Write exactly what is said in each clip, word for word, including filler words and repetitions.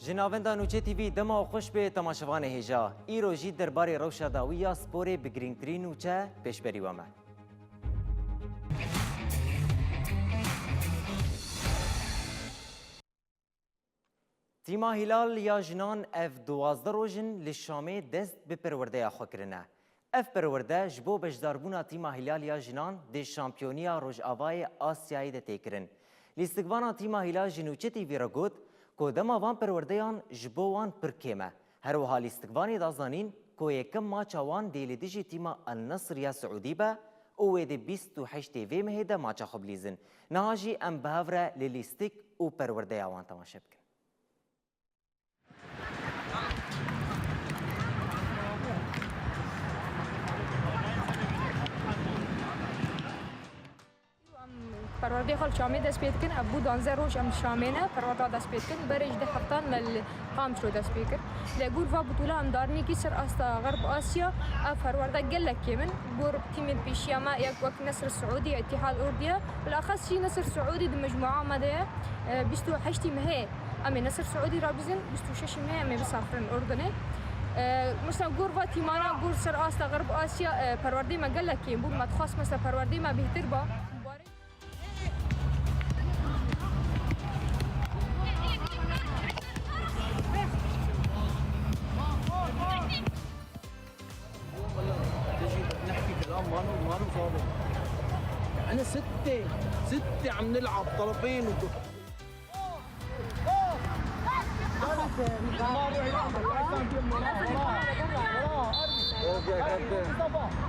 Ji navenda Nûçe T V dema xweş bê temaşevanê hêja. Îro jî derbarê rewşa dawî ya sporê bi girîngtirîn nûçe pêşberî we me. Tîma Hîlal ya jinan ev duwazdeh roj in li Şamê dest bi perwerdeya xwe kirine. Ev perwerde ji bo beşdarbûna tîma Hîlal ya jinan di Şampiyoniya Rojavayê Asyayê de tê kirin. Lîstikvana tîma Hîlal ji Nûçe T V re got ku dema van perwerdeyan ji bo wan pir kêm e. Her wiha lîstikvanê da zanîn ku yekem maça wan dê li dijî tîma El Nasr ya Siûdî be û wê di bîst û heştê vê mehê de maça xwe bilîzin. Niha jî em bi hev re li lîstik û perwerdeya wan temaşe bikin. Em perwerdeyê xwe li Şamê dest pê dikin. Ev bû duwazdeh roj em li Şamê ne, perwerda dest pê dikin. Berê ji deh heftan me li Qamişlo dest pê kir. Li gor va butûla em darinekî ser asta Xerb Asya, ev perwerde gelek kêm in. Gor tîmên pêşiya me yek wek Nesr Siûdî, Îtîhad Ordiye, bilexes jî Nesr Siûdî di mecmûa me de ye. E, bîst û heştî mehê em ê Nesr Siûdî rabizin, bîst û şeşî mehê em ê bisafirin Urdunê. E, mesela gor va tîmana gor ser asta Xerb Asya, e, perwerdeyê me gelek kêm bûn. Me dixwest mesela perwerdeyê me bêhtir ba. تجي نحكي كلام ما له، ما له صادق. احنا ستة، ستة عم نلعب طرفين و مصطفى،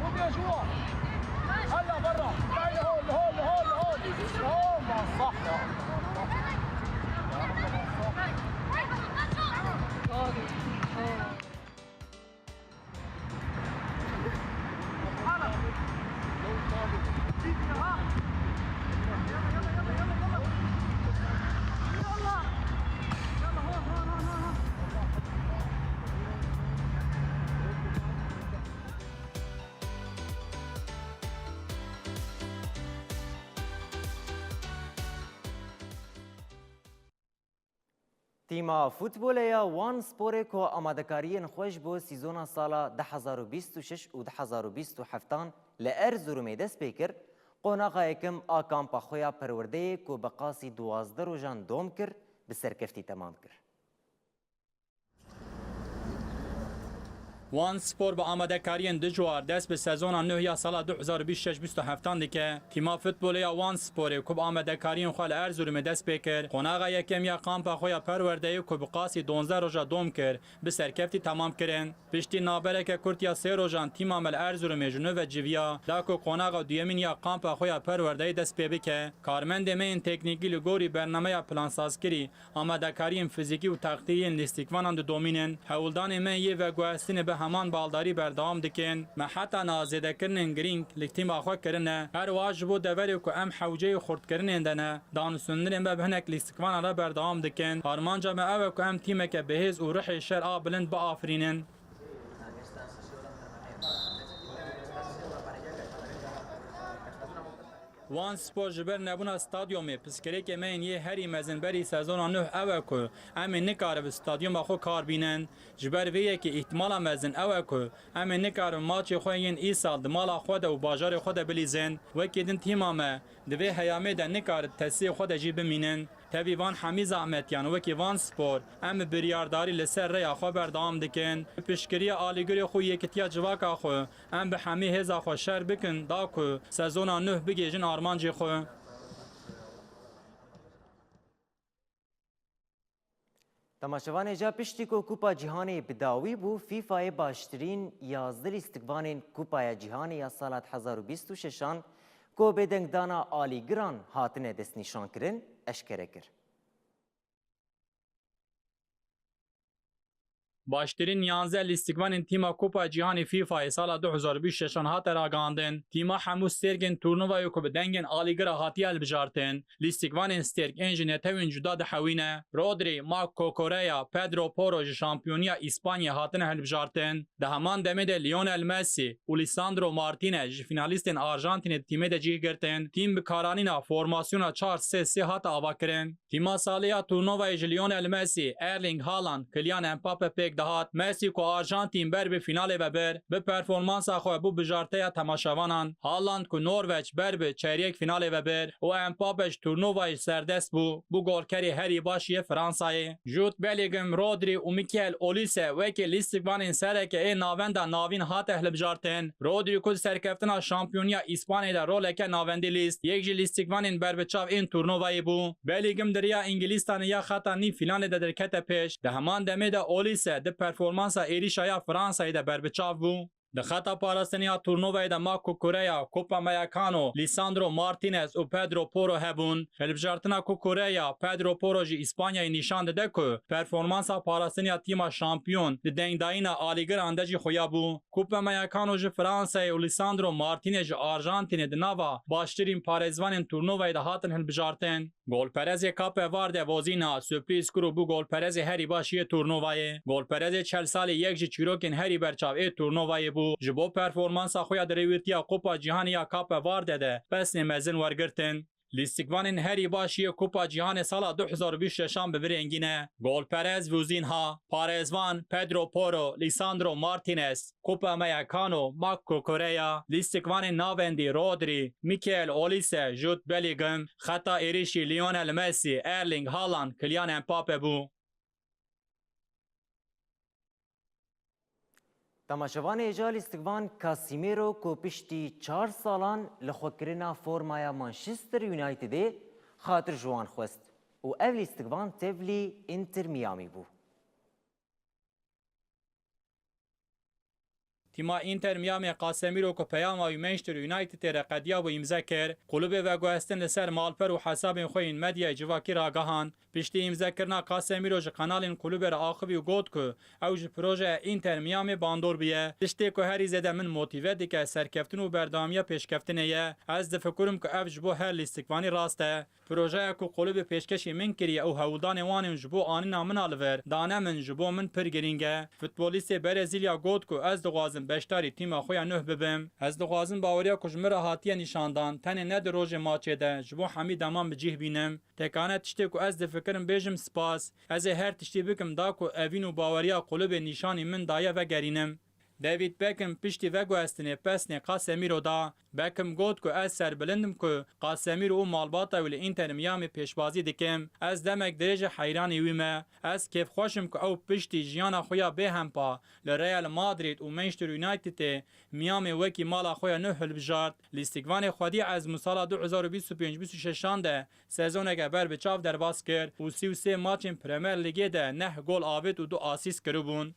خذ يا جوا. هلا برا. تعال هون، هون، هون، هون. هون، صح. Tîma futbolê ya Wan Sporê ku amadekariyên xwe ji bo sîzona sala du hezar û bîst û şeş û du hezar û bîst û heftan li Erzurumê dest pê kir, qonaxa yekem a kampa xwe ya perwerdeyê ku bi qasî duwazdeh rojan dom kir, bi serkeftî temam kir. Wan Spor bi amadekariyên dijwar dest bi sezona nû ya sala du hezar û bîst û şeş bîst û heftan dike. Tîma futbolê ya Wan Sporê ku bi amadekariyên xwe li Erzurumê dest pê kir, qonaxa yekem ya kampa xwe ya perwerdeyê ku bi qasî duwazdeh roja dom kir, bi serkeftî temam kirin. Piştî navbereke kurt ya sê rojan tîma me li Erzurumê ji nû ve civiya, da ku qonaxa duyemîn ya kampa xwe ya perwerdeyê dest pê bike. Karmendê me yên teknîkî li gorî bernameya plansazkirî, amadekariyên fizîkî û textî yên lîstikvanan didomînin. Hewldanê me yê veguhestinê bi heman baldarî berdewam dikin. Me heta niha zêdekirinên girîng li tîma xwe kirine. Her wiha ji bo deverê ku em hewceyê xurtkirinên de ne, danûstendinên me bi hinek lîstikvanan re berdewam dikin. Armanca me ew e ku em tîmeke bihêz û ruhê şer a bilind biafirînin. Wan Spor ji ber nebûna stadyumê, pirsgirêkê me yên yê herî mezin berî sezona nû ew e ku em ê nikaribin stadyuma xwe kar bînin. Ji ber vê yekê îhtimala mezin ew e ku em ê nikaribin maçê xwe yên îsal di mala xwe de û bajarê xwe de bilîzin. Wekî din tîma me di vê heyamê de nikarib tesîrê xwe de jî bimînin. Tevî van hemî zehmetiyan wekî Van Spor, em bi biryardarî li ser rêya xwe berdewam dikin. Bi piştgiriya alîgirê xwe û yekitiya civaka xwe, em bi hemî hêza xwe şer bikin da ku sezona nû bigihîjin armancê xwe. Temaşevanê, ca piştî ku Kupa Cîhanê bi dawî bû, FIFAyê baştirîn yazdeh lîstikvanên Kupaya Cîhanê ya sala du hezar û bîst û şeşan ku bêdengdana alîgiran hatine destnîşankirin, eşkere kir. Baştirîn yanzdeh lîstikvanên tîma Kupa Cîhanê FIFAyê sala du hezar û bîst û şeşan hate ragihandin. Tîma hemû stêrkên turnuvayê ku bi dengên alîgira hatiye hilbijartin. Lîstikvanên stêrk ên ji netewên cuda dihewîne. Rodri, Marc Cucurella, Pedro Porro ji şampiyoniya Îspanyayê hatine hilbijartin. Di heman demê de Lionel Messi û Lisandro Martinez ji finalîstên Arjantînê di tîmê de cih girtin. Tîm bi karanîna formasyona çar sê sê hate avakirin. Tîma salê ya turnuvayê ji Lionel Messi, Erling Haaland, Kylian Mbappe pêk dihat. Messi ku Arjantîn ber bi finalê ve bir, bi performansa xwe bû bijarteya temaşevanan. Haaland ku Norveç ber bi çeyrek finalê ve bir û Mbappe ji turnuvayê serdest bû, bû golkerê herî baş yê Fransayê. Jude Bellingham, Rodri û Mikel Olise wekî lîstikvanên sereke ê navenda navîn hate hilbijartin. Rodri ku di serkeftina şampiyoniya Îspanyayê de roleke navendî lîst, yek ji lîstikvanên berbiçav ên turnuvayê bû. Bellingham di riya Îngilîstanê ya xeta nîv fînalê de derkete pêş. Di heman demê de Olise di performansa êrîşa ya Fransayê de berbiçav bû. Di xeta parastinê ya turnuvayê de Marc Cucurella, Copamecano, Lisandro Martinez û Pedro Porro hebûn. Hilbijartina Cucurella, Pedro Porro ji Îspanyayê nîşan dide ku performansa parastinê ya tîma şampiyon di dengdayîna alîgiran de jî xuya bû. Copamecano ji Fransayê û Lisandro Martinez ji Arjantînê di nava baştirîn parêzvanên turnuvayê de hatin hilbijartin. Golperezê Cape Verde Vozînha sürprîz kir û bû golperezê herî baş yê turnuvayê. Golperezê çel salî yek ji çîrokên herî berçav ê turnuvayê bû. Ji bo performansa xwe ya di rêwîrtiya Kupa Cîhanê ya Cape Verde de pesnê mezin wergirtin. Lîstikvanên herî baş yê Kupa Cîhanê sala du hezar û bîst û şeşan bi vî rengî ne: golperez Vozînha, parêzvan Pedro Porro, Lisandro Martinez, Copamecano, Marc Cucurella, lîstikvanên navendî Rodri, Mikel Olise, Jude Bellingham, xeta êrîşî Lionel Messi, Erling Haaland, Kylian Mbappe bû. Temaşevanê hêja, lîstikvan Casemiro ku piştî çar salan lixwekirina formaya Manchester Unitedê xatir ji wan xwest û ev lîstikvan tevlî Inter Miami bû. Tîma Inter Miami Casemiro ku peyama wî Manchester Unitedê re qediyabû îmze kir. Kulübê veguhestin li ser malper û hesabên xwe yên medyayê civakî ragihand. Piştî îmzekirina Casemiro ji kanalên kulübê re axivî û got ku ew ji projeya Inter Miami bandor bûye. Tiştê ku herî zêde min motîve dike serkeftin û berdewamiya pêşkeftinê ye. Ez difikirim ku ev ji bo her lîstikvanî rast e. Projeya ku kulübê pêşkêşî min kiriye û hewldanê wan ên ji bo anîna min a li vir dane min, ji bo min pir girîng e. Futbolîstê Brezîlya got ku ez dixwazim beşdarî tîma xwe ya nuh bibim. Ez dixwazim baweriya ku ji min re hatiye nîşandan tenê ne di rojê maçê de ji bo hemî deman bi cih bînim. Tekane tiştê ku ez difikirim bêjim spas. Ez ê her tiştî bikim da ku evîn û baweriya kulübê nîşanî min daye vegerînim. David Beckham piştî veguhestinê pesnê Casemiro da. Beckham got ku ez serbilind im ku Casemiro û malbata wî li Inter Miami pêşbazî dikim. Ez demek dirêj e heyranî wî me. Ez kêfxweş im ku ew piştî jiyana xwe ya bêhempa li Real Madrid û Manchester Unitedê Miami wekî mala xwe ya nuh hilbijart. Lîstikvanê xwedî ezmûn sala du hezar û bîst û pênc bîst û şeşan de sezoneke ber bi çav derbas kir û sî û sê maçên Premier Lîgê de neh gol avêt û du asîst kiribûn.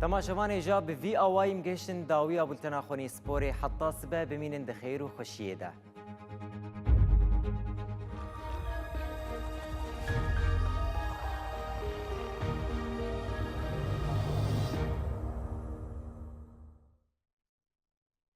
Temaşevanê hêja, bi vî awayî em gehiştin dawiya bultena xwe nê sporê. Heta sibe bimînin di xêr û xweşiyê de.